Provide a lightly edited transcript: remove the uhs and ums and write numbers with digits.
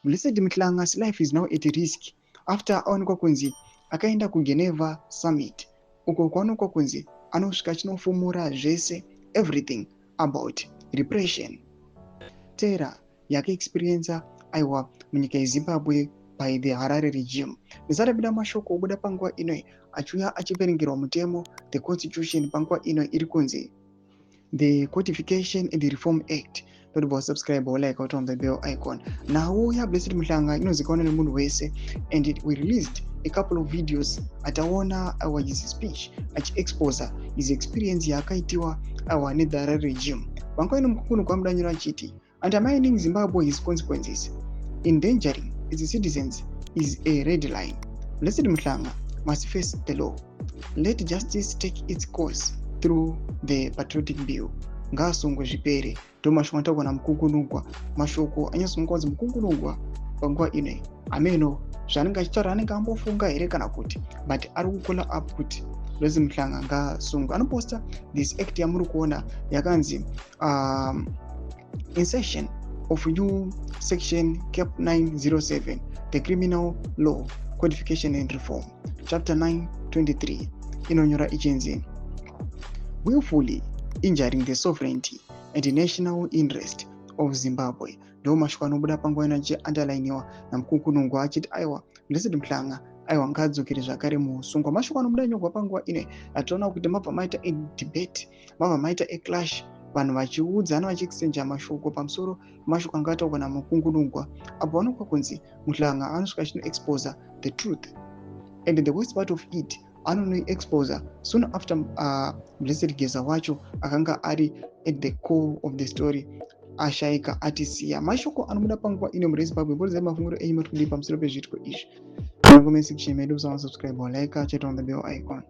Blessed Mhlanga's life is now at risk after aonekwa kunzi akaenda kuGeneva Summit, uko kwaonekwa kunzi anosvika achinofumura zvese, everything about repression, terror yakaexperiensa aiwa munyika yeZimbabwe by the Harare regime. Ndisati mashoko obuda panguva ino achiuya achiverengerwa mutemo, the constitution. Panguva ino iri kunzi the Codification and Reform Act. Todobva wasubscribe, wolike, on the bell icon. Nhau yaBlessed Mhlanga inozikanwa nemunhu wese, and we released a couple of videos ataona awa his speech achiexposa his experience yaakaitiwa awa nethe Harare regime. Panguva ino Mukungunugwa mudanyiro achiti, "Undermining Zimbabwe has consequences. Endangering its citizens is a red line. Blessed Mhlanga must face the law. Let justice take its course through the Patriotic Bill." Ngaasungwe zvipere. Ndo mashoko ataurwa naMukungunugwa, mashoko anyatsonga kunzi Mukungunugwa panguva ino ameno zvaanenge achitaura, anenge ambofunga here kana kuti, but ari kucalla up kuti Blessed Mhlanga ngaasungwe. Anoposta this act yamuri kuona yakanzi insertion of new section cap 907, the Criminal Law Codification and Reform, chapter 923, inonyora ichinzi willfully injuring the sovereignty and national interest of Zimbabwe. Ndo mashoko anobuda panguva ino achiunderliniwa naMukungunugwa achiti aiwa, Blessed Mhlanga aiwa ngaadzokere zvakare muusungwa. Mashoko anobuda nyorwa panguva ino ationa kuti mabva maita edebate, mabva maita eclash, vanhu vachiudzana, vachiexchangea mashoko pamusoro pemashoko anga ataurwa naMukungunugwa apo vanokwa kunzi Mhlanga anosvika achinoexposa the truth, and the worst part of it, anonoexposa soon after Blessed Geza wacho akanga ari at the core of the story ashayika, atisiya. Mashoko anobuda panguva ino muri Zimbabwe. Mborizai mafungiro enyu, muri kudii pamusoro pezviitiko izvi? Comment section medu. Musama subscribe, like, turn on the bell icon.